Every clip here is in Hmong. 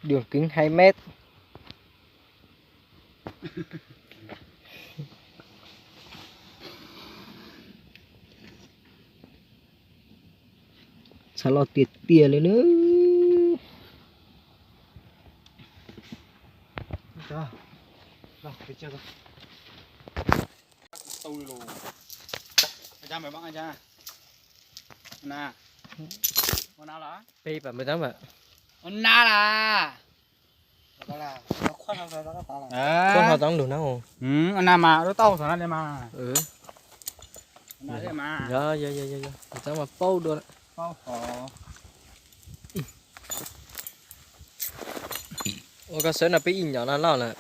Đường kính hai mét. Xav los tiag tiag li na. Peb pam mười tám bạn. Khuôn ho tóm đủ nó. Ua na mas lub taub xov na li mas. Yog yog yog yog, txawm mas paub dua. Ua koj sawv no peb ib nyom no loj lawm.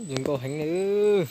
Zoo nkauj heev li.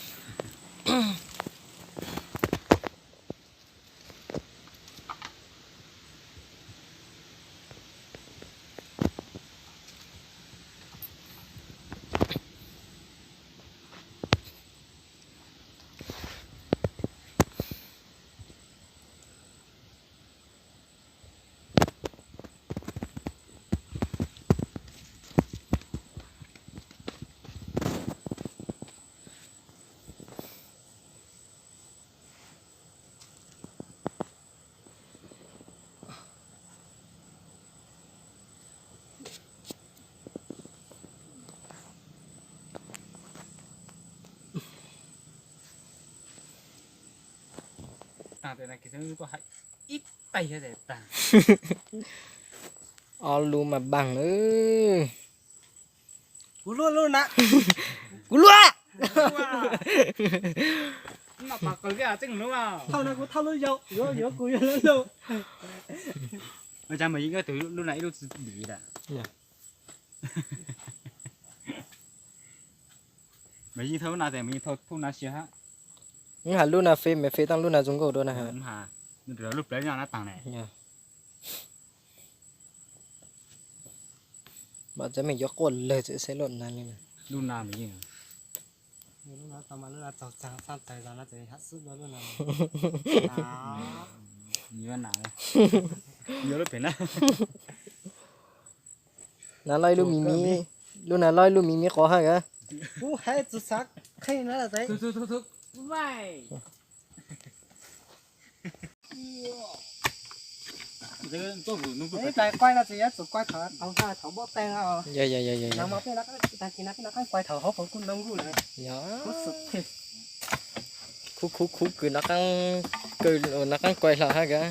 Tag, ib taig tag. Ob lub mas bằng. Kuv luaj lub na. Kuv luaj. Thauj no kuv thauj lub yau, yuav yuav kuv yuav lub lub. Ua cas mas yeej tus lub na ib lub tsis dim lawm. Mas yeej thauj lub na tes mas yeej thauj thauj na siab hab. Nws has lub na feb me feb tau lub na zoo nkauj dua na. Mas txawm me yuav quaj lawg txawm xeb loj na li. Lub na me yeej. Na loj ib lub me me, lub na loj ib lub me me qov hab ka. Yog, yog, yog, yog. Khuv khuv khuv kws no qaab, kws no qaab kuais hlo hab ka.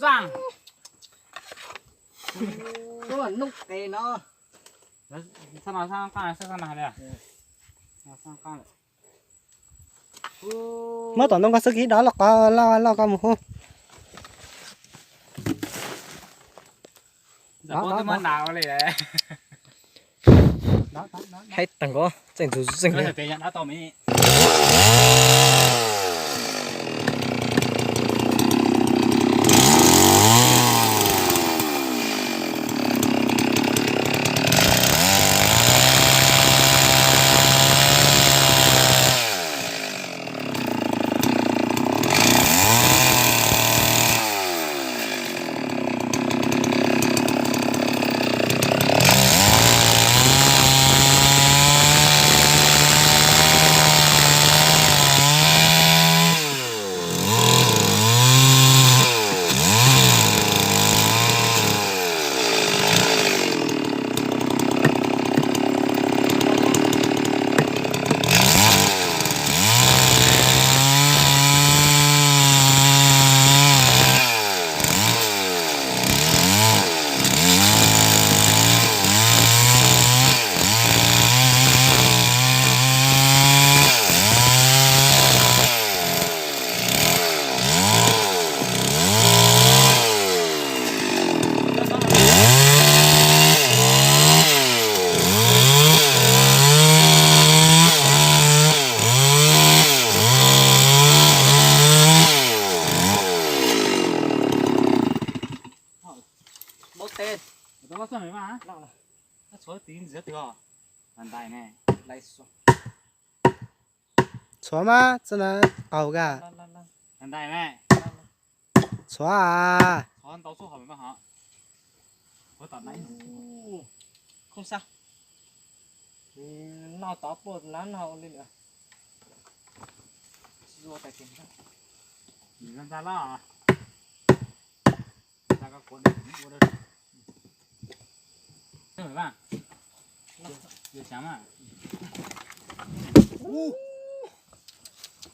Zaaj. Noob qes no. Muab tom ntoo koj xwb kis dov loj qov loj loj koj mus hu. Haib tag ko txeej ntxug txeej li. Txhuav mas txawj na qaug ka. Txhuav a. Noj tod tuaj lab no li lawm.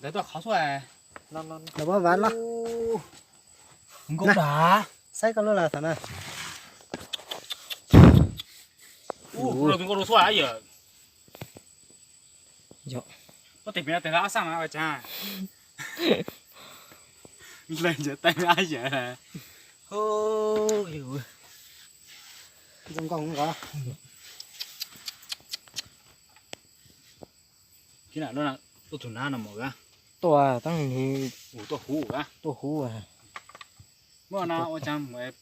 Lawv tuaj qhov xwb. Lawv muab vav no. Saib koj lub las thaum na. Ua, ua tus nkauj lub xwb yawm. Yog. Koj tes pem no tes lawv ob xab no ua cas? Lawv ncaws taw ab yawm. Zoo nkauj nkaus. Kib na, tuaj tug nab no mus a. Tuaj tab nws tuaj huv a. Muab no ua cas mus,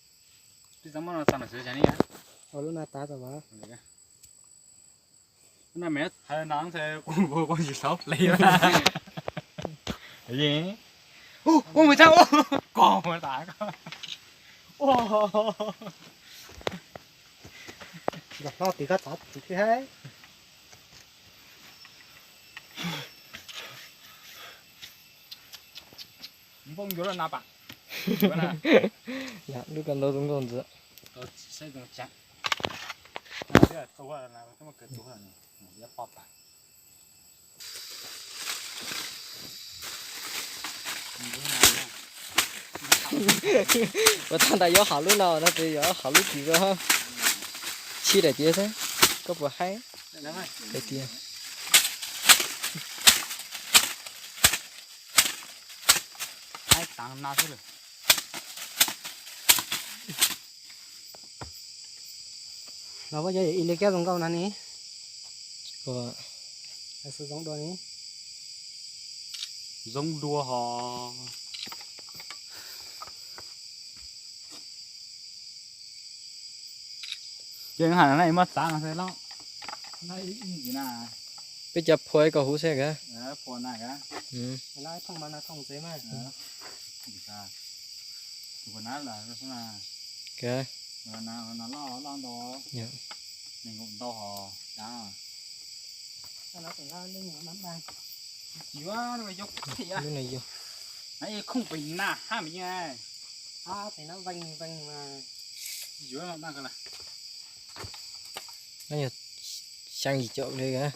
tib txab muab no tag no xwb cas ne. Lub na tav tau mas. Lub na me hais no nthe kuv kuv tsis tau hle. Ub, mus txab ub, koj mus tas koj. Nrog hlob tim koj txav tim thiab. Npoo yuav loj na pam. Yog lub koj ntau zoo nkauj ntxwv. Ua tag ntas yuav hom lub no no ces yuav hom lub tsis zoo. Tsis daim tias xwb, koj puas haib? Daim tias haib tav no xwb lawm. Los puas yog ib li kiab zoo nkauj no ne? Zoo dua ne? Zoo dua hos. Ces hais na muab txav no xwb los. Peb cov phua kom huv xwb kawg. Kawg. Lub no yog. No yog xyaa yim caum li kawg.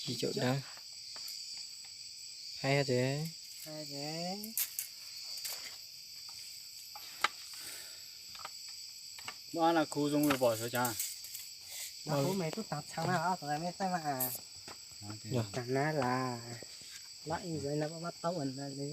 Yim caum dab. Haib tiag. Muab no khu zoo pom sawv tsav. Kuv me tub taag txhab na, tod me txhab mas. Tag na las, lab ib ntxwv no muab tau ua na li.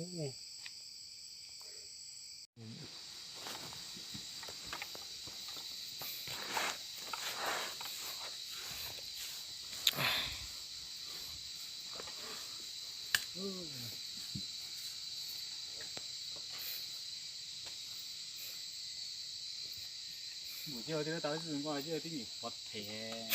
Mus cia tau ib tug nkoj cia tib nyuag pov them.